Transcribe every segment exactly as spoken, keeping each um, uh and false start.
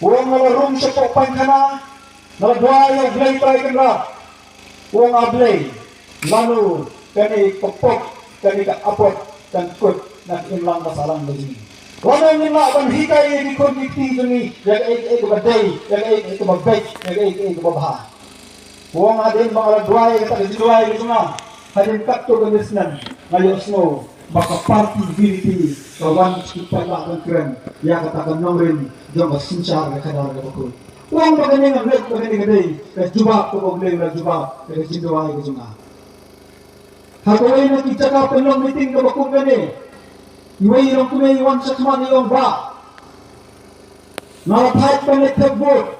U ong nga la rung shapoh paikhana, nga la duwai ïa U Blei Trai Kynrad. U ong, A Blei, lano kane ka pop, kane ka apot kan kut na ka imlang ka sahlang ka jong ngi? Lano ngin lah ban hikai ïa ki khun ki kti jong ngi ïa kaei kaei kaba dei, ïa kaei kaei kaba beit, ïa kaei kaei kaba bha? U ong, hadien ba nga la duwai kata ka jingduwai ka jong nga, hadien katto katne snem, nga ïohsngew ba ka party V P P ka wan sha ki paidbah ban kren ïa kata ka nongrim jong ka synshar ka khadar kaba khuid. U ong ba kane nga ngeit ba kane ka dei ka jubab kaba U Blei u la jubab ïa ka jingduwai ka jong nga. Ha kawei na ki jaka pynlong meeting kaba kum kane, iwei i longkmie i wan shakhmat i ong, Bah, nga la thait ban leit thep vote.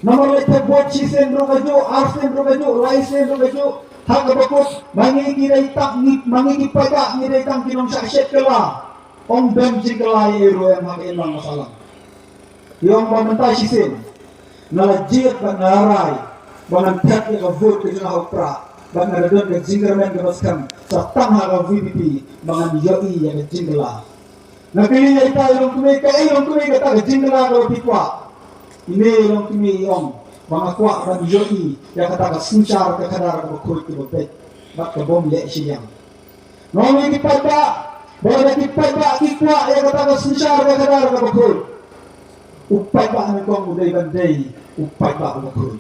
Namar leit thep vote shisien ruh kajuh, arsien ruh kajuh, laisien ruh kajuh. Ha kaba kut, ma ngi ki dei tang, ngi, ma ngi ki paidbah ngi dei tang ki nongshah shet kylla. Ym don jingkylla ei ruh em ha ka imlang ka sahlang. I ong ba mynta shisien nga la jied bad nga la rai ba ngan thep ïa ka vote ka jong nga ha u Prah, bad nga la don ka jingkyrmen kaba skhem sa tang ha ka V P P ba ngan ïohi ïa ka jingkylla. Nga kylli ïa ita i longkmie, kaei longkmie kata ka jingkylla kaba phi kwah? Ine i longkmie i ong ba nga kwah ban ïohi ïa kata ka synshar ka khadar kaba khuid kaba beit bad ka bym leh shiliang. Nga ong ïa ki paidbah ba lada ki paidbah ki kwah ïa kata ka synshar ka khadar kaba khuid, u paidbah nyngkong u dei ban dei u paidbah uba khuid.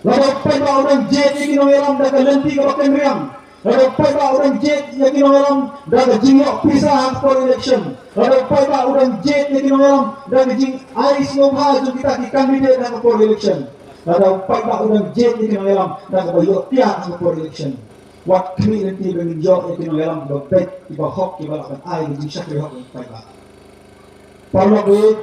Lada u paidbah u dang jied ïa ki nongïalam da ka lynti kaba kynriang, lada u paidbah u dang jied ïa ki nongïalam da ka jingïoh pisa ha ka por election, lada u paidbah u dang jied ïa ki nongïalam da ka jingai sngewbha jong kita ki candidate ha ka por election, lada u paidbah u dang jied ïa ki nongïalam da kaba ïoh tiar ha ka por election, wat khmih lynti ba ngin ïoh ïa ki nongïalam kiba beit, kiba hok, kiba lah ban ai ka jingshakri hok ïa ki paidbah. Paralok,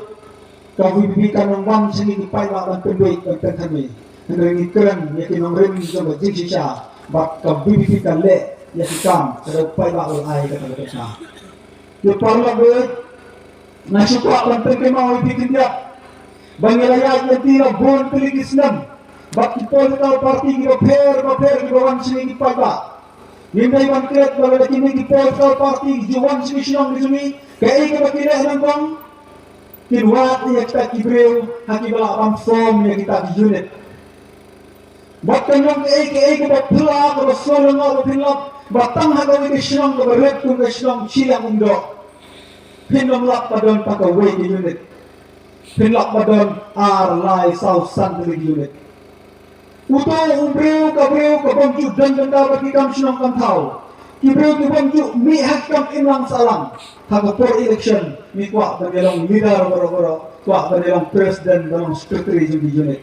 ka V P P kam nang wan sha ngi ki paidbah ban pynbeit ban pynkynmaw. Hynrei ngi kren ïa ki nongrim jong ka jingshisha, bad ka V P P ka leh ïa ki kam, ka dei u paidbah u ai kata ka bynta. Ki paralok, nga shu kwah ban pynkynmaw ïa phi khyndiat ba ngi la ïaid lynti la bun tylli ki snem bad ki political party kiba pher bapher kiba wan sha ngi ki paidbah. Ngim dei ban klet ba lada kine ki political party ki ju wan sha ki shnong ki jong ngi, kaei kaba ki leh nyngkong, kin wad ïa kita ki briew ha kiba lah ban form ïa kita ki unit. Bad kan long kaei kaei kaba phylla kaba sngewlyngngoh ba phin lap ba tang ha kawei ka shnong kaba rit kum ka shnong Shiliang Umdoh, phin ym lap ba don tang kawei ka unit. Phin lap ba don ar, lai, saw, san tylli ki unit. Uto u briew ka briew ka bym ju don bynta bad ki kam shnong kam thaw, ki briew ki bym ju mih ha ki kam imlang sahlang. Ha ka por election ngi kwah ban ïalong leader baroh baroh, kwah ban ïalong president, ban long secretary jong ki unit.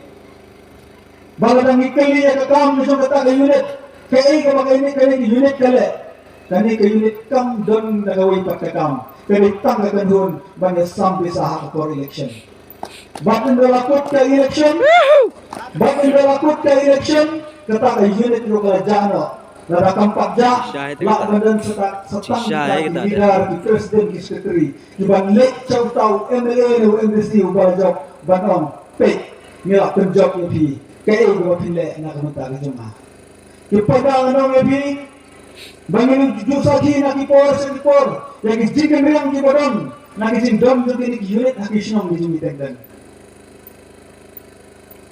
Ba lada ngi kylli ïa ka kam jong kata ka unit, kaei kaba kane ka unit ka leh? Kane ka unit kam don da kawei pat ka kam, ka dei tang ka kynhun ban ïasam pisa ha ka por election. Bad ynda la kut ka election, bad ynda la kut ka election, kata ka unit ruh ka la jah noh. Lada kam pat jah, lah ban don sa tang, sa tang kita ki leader, ki president, ki secretary kiban leit sha uta u M L A ne u M D C uba la jop ban ong, peit, ngi la pynjop ïa phi, kaei kaba phi leh na ka bynta ka jong nga? Ki paidbah, nga ong ïa phi ba ngin ju sakhi na ki por sha ki por ïa ki jingkynriang kiba don na ki jingdon jong kine ki unit ha ki shnong ki jong ngi teng teng.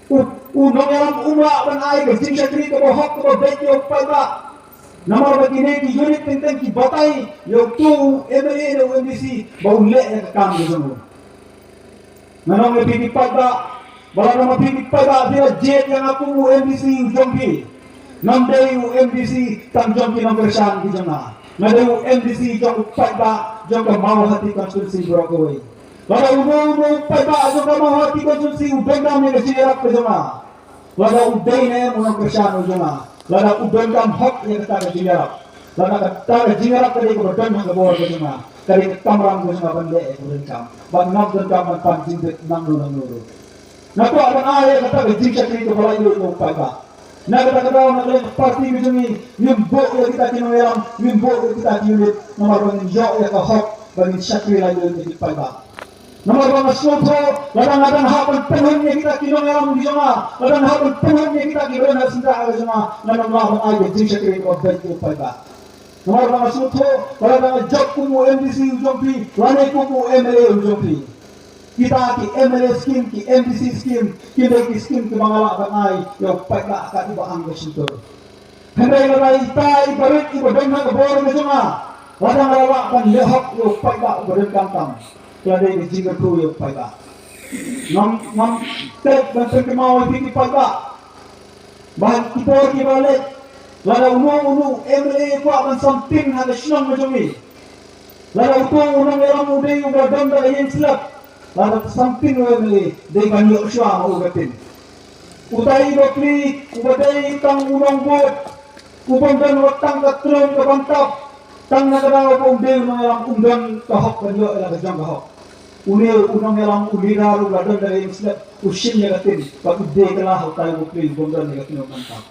U, u nongïalam um lah ban ai ka jingshakri kaba hok kaba beit ïa u paidbah. Namar ba kine ki unit teng teng ki batai ïa uto u M L A ne u M D C ba un leh ïa ka kam ka jong u. Nga ong ïa phi ki paidbah, ba lada ma phi ki paidbah phi la jied ïa nga kum u M D C u jong phi, ngam dei u M D C tang jong ki nongkyrshan ki jong nga. Nga dei u M D C jong u paidbah jong ka Mawhati constituency baroh kawei. Lada uno uno u paidbah jong ka Mawhati constituency u donkam ïa ka jingïarap ka jong nga, lada u dei ne em u nongkyrshan u jong nga, lada u donkam hok ïa kata ka jingïarap, lada kata ka jingïarap ka dei kaba don ha ka bor ka jong nga, ka dei ka kamram ka jong nga ban leh ïa kaba donkam. Bad ngam donkam ban pan jingbit nangno nangno ruh. Nga kwah ban ai ïa kata ka jingshakri kaba laitluid ïa u paidbah. Na kata ka daw, na ka liang ka party ka jong ngi, ngim buh ïa kita ki nongïalam, ngim buh ïa kita ki unit, namar ba ngin ïoh ïa ka hok ba ngin shakri laitluid ïa ki paidbah. Namar ba nga sngewthuh, lada nga dang hap ban pynhun ïa kita ki nongïalam ki jong nga, lada nga hap ban pynhun ïa kita kiba don ha syndah ka jong nga, ngan ym lah ban ai ka jingshakri kaba beit ïa u paidbah. Namar ba nga sngewthuh ba lada nga jop kum u M D C u jong phi lane kum u M L A u jong phi, Kita ki M L A scheme, ki M D C scheme, ki dei ki scheme kiba nga lah ban ai ïa u paidbah kat iba ang ka shyntur. Hynrei lada ita i barit iba don ha ka bor ka jong nga, lada nga la lah ban leh hok ïa u paidbah uba donkam tam, ka la dei ka jingkyrkhu ïa u paidbah. Ngam, ngam tip ban pynkynmaw ïa phi ki paidbah. Ba ha ki por kiba leit, lada uno uno u M L A u kwah ban samting ha ka shnong ka jong ngi, lada uto u nongïalam u dei uba don da ka ïing slap, lada samting u M L A dei ban ïoh shuwa ma u ka tin. Utai u bapli uba dei tang u nongbud, u bym don wat tang ka tlom ka bantap, tang na ka daw ba um dei u nongïalam, um don ka hok ban ïoh ïa la ka jong ka hok. Une u nongïalam, u leader uba don da ka ïing slap, u shim ïa ka tin bad u die kylla ha utai u bapli u bym don ïa ka tlom ka bantap.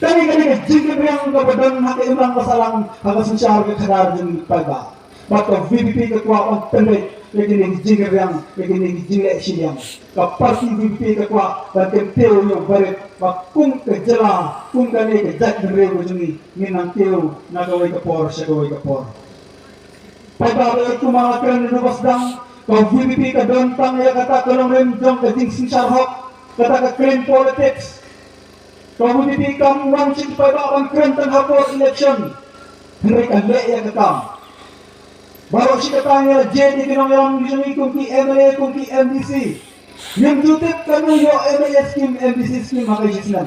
Kane ka dei ka jingkynriang kaba don ha ka imlang ka sahlang ha ka synshar ka khadar jong ngi paidbah. Bad ka V P P ka kwah ban pynbeit ïa kine ki jingkynriang, ïa kine ki jingleh shiliang. Ka party V P P ka kwah ban kyntiew ïa u barit ba kum ka jylla, kum kane ka jaitbynriew ka jong ngi, ngin nang tiew na kawei ka por sha kawei ka por. Paidbah, ba ïa kumba nga kren naduh ba sdang, ka V P P ka don tang ïa kata ka nongrim jong ka jingsynshar hok, kata ka clean politics. Ka V P P kam wan sha ki paidbah ban kren tang ha por election, hynrei ka leh ïa ka kam. Baroh shi katta ngi la jied ïa ki nongïalam ki jong ngi, kum ki M L A, kum ki M D C. Ngim ju tip kano ïoh M L A scheme, M D C scheme ha ka shi snem.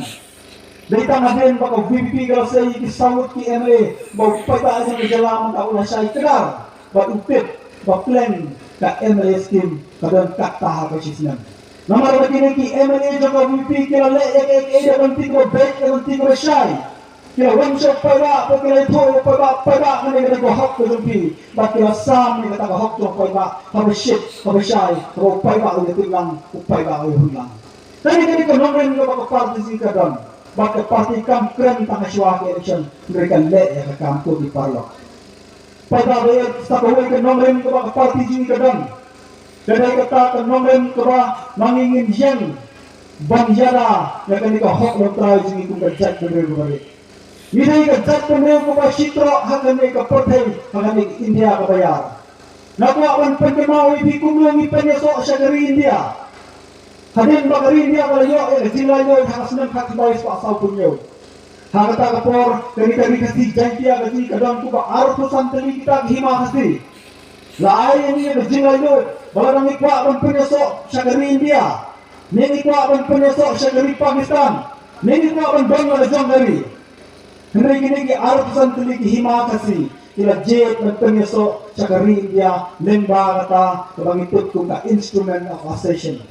Dei tang hadien ba ka V P P ka la sei ïa ki saw ngut ki M L A ba u paidbah jong ka jylla mynta u la shai kdar bad u tip ba pleng ka M L A scheme ka don katta ha ka shi snem. Namar ba kine ki M L A jong ka V P P ki la leh ïa kaei kaei da ka lynti kaba beit, da ka lynti kaba shai. Ki la wan sha u paidbah bad ki la ïathuh ïa u paidbah, paidbah, kane ka dei ka hok ka jong phi. Bad ki la sam ïa kata ka hok jong u paidbah haba shit, haba shai, haba u paidbah u ïatip lang, u paidbah u ïahun lang. Kane ka dei ka nongrim kaba ka party jong ngi ka don. Bad ka party kam kren tang ha shuwa ka election, hynrei ka leh ïa ka kam, ko ki paralok. Paidbah, ba ïa sa kawei ka nongrim kaba ka party jong ngi ka don, ka dei kata ka nongrim kaba ma ngi ngin ïeng ban ïada ïa kane ka hok longtrai jong ngi kum ka jaitbynriew kaba rit. Ngi dei ka jaitbynriew kaba shitroh ha kane ka pyrthei, ha kane ka India kaba ïar. Nga kwah ban pynkynmaw ïa phi kumno ngi pynïasoh sha ka ri India. Hadien ba ka ri India ka la ïoh ïa ka jinglaitluid ha ka snem khatkhyndai spah sawphew hynñiew, ha kata ka por kane ka Ri Khasi Jaiñtia ka jong ngi ka don kumba arphew san tylli kita ki hima Khasi. La ai ïa ngi ïa ka jinglaitluid ba lada ngi kwah ban pynïasoh sha ka ri India, ne ngi kwah ban pynïasoh sha ka ri Pakistan, ne ngi kwah ban don la ka jong ka ri. Hynrei kine ki arphew san tylli ki hima Khasi ki la jied ban pynïasoh sha ka ri India lyngba kata kaba ngi tip kum ka Instrument of Accession.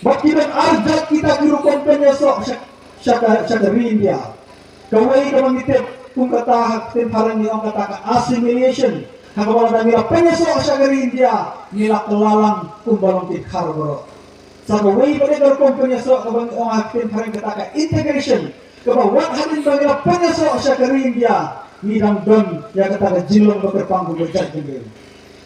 Bad ki don ar jait kita ki rukom pynïasoh sha, sha ka, sha ka ri India. Kawei kaba ngi tip kum kata ha ka ktien phareng ngi ong kata ka assimilation. Ha kaba lada ngi la pynïasoh sha ka ri India, ngi la kylla lang kumba long ki dkhar baroh. Sa kawei pat de ka rukom pynïasoh kaba ngi ong ha ka ktien phareng kata ka integration. Kaba wat hadien ba ngi la pynïasoh sha ka ri India, ngi dang don ïa kata ka jinglong ba kyrpang kum ka jaitbynriew.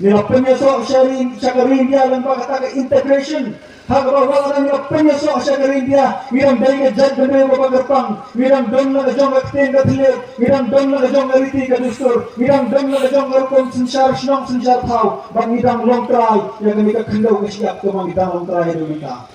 Ngi la pynïasoh sha ri, sha ka ri India lyngba kata ka integration. Ha kaba wat hadien ngi la pynïasoh sha ka ri India, ngi dang dei ka jaitbynriew kaba kyrpang, ngi dang don la ka jong ka ktien ka thylliej, ngi dang don la ka jong ka riti ka dustur, ngi dang don la ka jong ka rukom synshar shnong synshar thaw, bad ngi dang longtrai ïa kane ka khyndew ka shyiap kaba ngi dang longtrai haduh mynta.